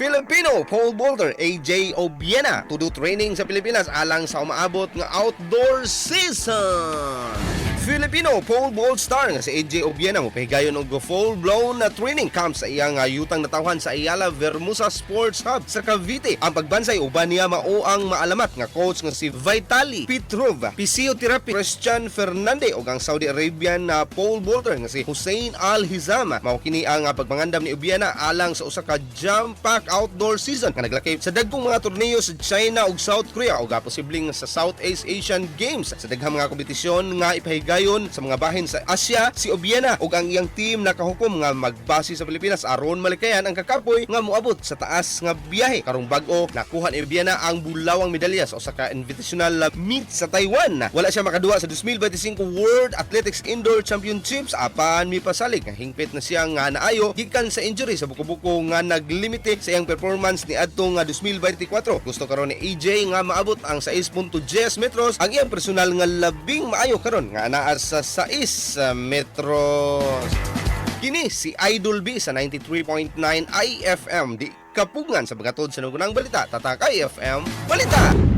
Filipino pole vaulter AJ Obiena to do training sa Pilipinas alang sa umaabot nga outdoor season. Filipino pole vault star nga si AJ Obiena mopahigayon og full-blown na training camp sa iyang yutang natawhan sa Ayala Vermosa Sports Hub sa Cavite. Ang pagbansay uban niya mao ang maalamat nga coach nga si Vitaly Petrov, physiotherapist Christian Fernande ug ang Saudi Arabian na pole vaulter nga si Hussein Al Hizam. Mao kini ang pagpangandam ni Obiena alang sa usa ka jam-pack outdoor season nga naglakip sa dagkong mga torneo sa China ug South Korea ug posibleng sa Southeast Asian Games. Sa daghang mga kompetisyon nga ipahigayon sa mga bahin sa Asia, si Obiena ug ang iyang team nakahukom nga magbase sa Pilipinas aron malikayan ang kakapoy nga moabot sa taas nga biyahe. Karong bag-o, nakuha ni Obiena ang bulawang medalya sa usa ka invitational meet sa Taiwan. Wala siya makaduwa sa 2025 World Athletics Indoor Championships apan mipasalig nga hingpit na siya nga naayo gikan sa injury sa buko-buko nga naglimite sa iyang performance ni adtong nga 2024. Gusto karon ni AJ nga maabot ang 6.10 metros, ang iyang personal nga labing maayo karon nga anaa sa 6 metros. Kini si Idol B sa 93.9 IFM. Di kapugngan sa paghatod sa nugunang balita. Tatak IFM Balita!